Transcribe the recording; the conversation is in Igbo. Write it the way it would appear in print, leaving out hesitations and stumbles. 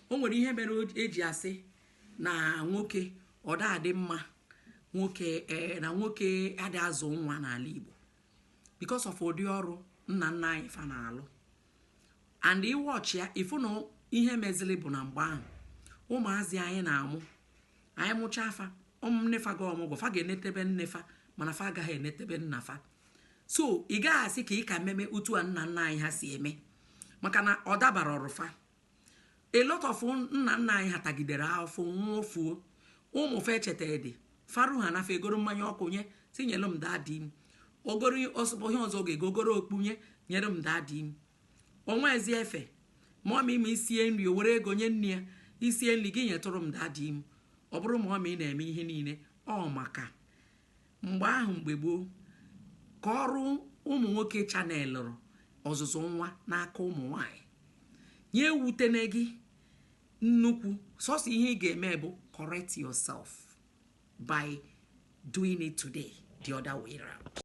O nwere ihe mere eji asị na nwoke ọ da adị mma, nwoke ee, na nwoke adị azụ nwa n'ala Igbo, because of ụdị ọrụ nna nna anyị fa na-alụ. And iwọchi ya, ịfụ na ihe mezili bụ na mgbe ahụ, ụmụazị anyị na-amụ, anyị mụcha afa nnefa ga ọmụgwọ, fa ga-enetebe nnefa, mana fa agaghị enetebe nna fa. So ị gaghị asị ka ị ka meme otu a nna nna anyị ha si eme, maka na ọ dabara ọrụfa. A lot of nna nna anyị ha tagidere afọ nwụọ fuo, ụmụ fa echeta dị faru ha nafe egoro mmanya ọkụ nye, tinyere m daddy m, ogoro ihe ọzọ ga-ego, ogoro okpu nye, nyere m daddy m. Onwezi efe ma ọ ma ime isie nri, o were ego nye nne ya, isie nri gị nyetụrụ m daddy m. Ọ bụrụ ma ọ ma ị na-eme ihe niile ọ maka mgbe ahụ, mgbe gboo, ka ọrụ ụmụ nwoke chanelụrụ ọzụzụ nwa n'aka ụmụ nwanyị nye ewutene gị nnukwu. Sọsọ ihe ị ga-eme bụ correct yourself by doing it today the other way round.